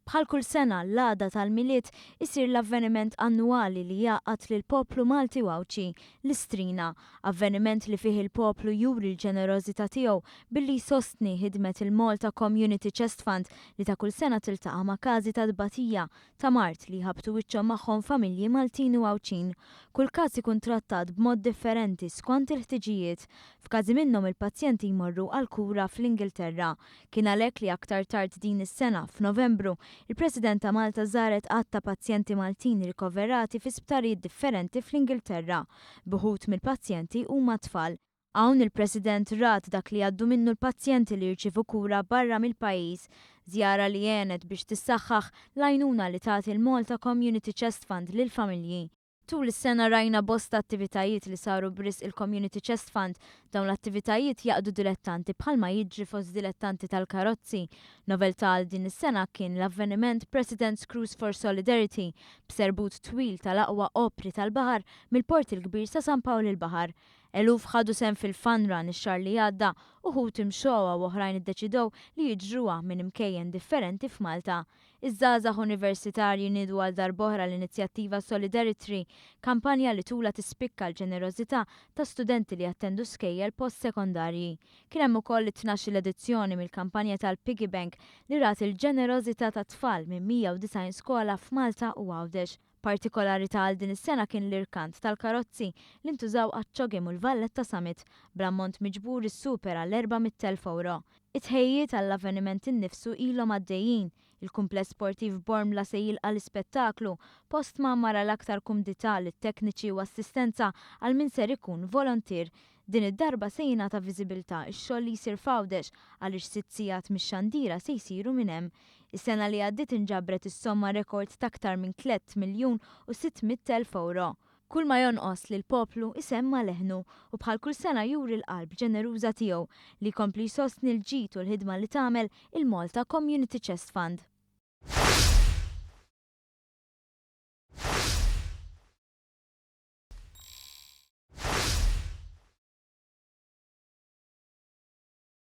Bħal kull sena, l-għada tal-Milied isir l-avveniment annwali li jgħaqqad lill-poplu Malti u Għawdxi, l-Istrina. Avveniment li fih il-poplu juri l-ġenerożità tiegħu billi jsostni ħidmet il-Malta Community Chest Fund li ta' kull sena tiltaqa' ma' każi ta' tbatija ta' mard li jħabbtu wiċċhom magħhom familji Maltin u Għawdxin. Kull każ ikun trattat b'mod differenti skont il-ħtiġijiet. F'każi minnhom il-pazjenti jmorru għall-kura fl-Ingilterra. Kien għalhekk li aktar tard din is-sena, f'Novembru, il-President ta' Malta żaret għadd ta' pazjenti Maltin rikoverati fi sptarijiet differenti fl-Ingilterra, b'uħud mill-pazjenti huma tfal. Hawn il-President rat dak li jgħaddu minnu l-pazjenti li jirċievu kura barra mill-pajjiż, żjara li għenet biex tissaħħaħ l-għajnuna li tagħti l-Malta Community Chest Fund lill-familji. Tul is-sena rajna bosta attivitajiet li saru b'risq il-Community Chest Fund. Dawn l-attivitajiet jgħaqqdu dilettanti bħalma jiġri fost dilettanti tal-karozzi. Noveltà għal din is-sena kien l-avveniment President's Cruise for Solidarity b'serbut twil tal-aqwa opri tal-baħar mill-Port il-Kbir sa San Pawl il-Baħar. Eluf ħadu sehem fil-Fun Run ix-xahar li għadda, uħud imxewha u oħrajn iddeċidew li jiġruha minn imkejjen differenti f'Malta. Iż-żgħażagħ universitarji niedu għal darb'oħra l-inizjattiva Solidaritry, kampanja li tulha tispikka l-ġenerożità ta' studenti li jattendu skejjel post-sekondarji. Kien hemm ukoll it-tnax-il edizzjoni mill-kampanja tal-Piggy Bank li rat il-ġenerożità ta' tfal minn 190 skola f'Malta u Għawdex. Partikolarità għal din is-sena kien l-irkant tal-karozzi li ntużaw għaċ-CHOGM u l-Valletta Summit, bl-ammont miġbur issupera l-400,000 ewro. It-tħejjijiet għall-avveniment innifsu ilhom għaddejjin. Il-kumpless sportiv Bormla se jilqa' l-ispettaklu, post mgħammar għal aktar kumdità lit-tekniċi u assistenza għal min ser ikun volontier. Din id-darba se jingħata viżibilità x-xogħol li jsir f'Għawdex għaliex sitt sigħat mix-xandira se jsiru minn hemm. Is-sena li għaddiet inġabret is-somma rekord t'aktar minn 3,600,000 ewro. Kull ma jonqos li l-poplu isemma' leħnu u bħal kull sena juri l-qalb ġeneruża tiegħu li jkompli jsostni l-ġid u l-ħidma li tagħmel il-Malta Community Chest Fund.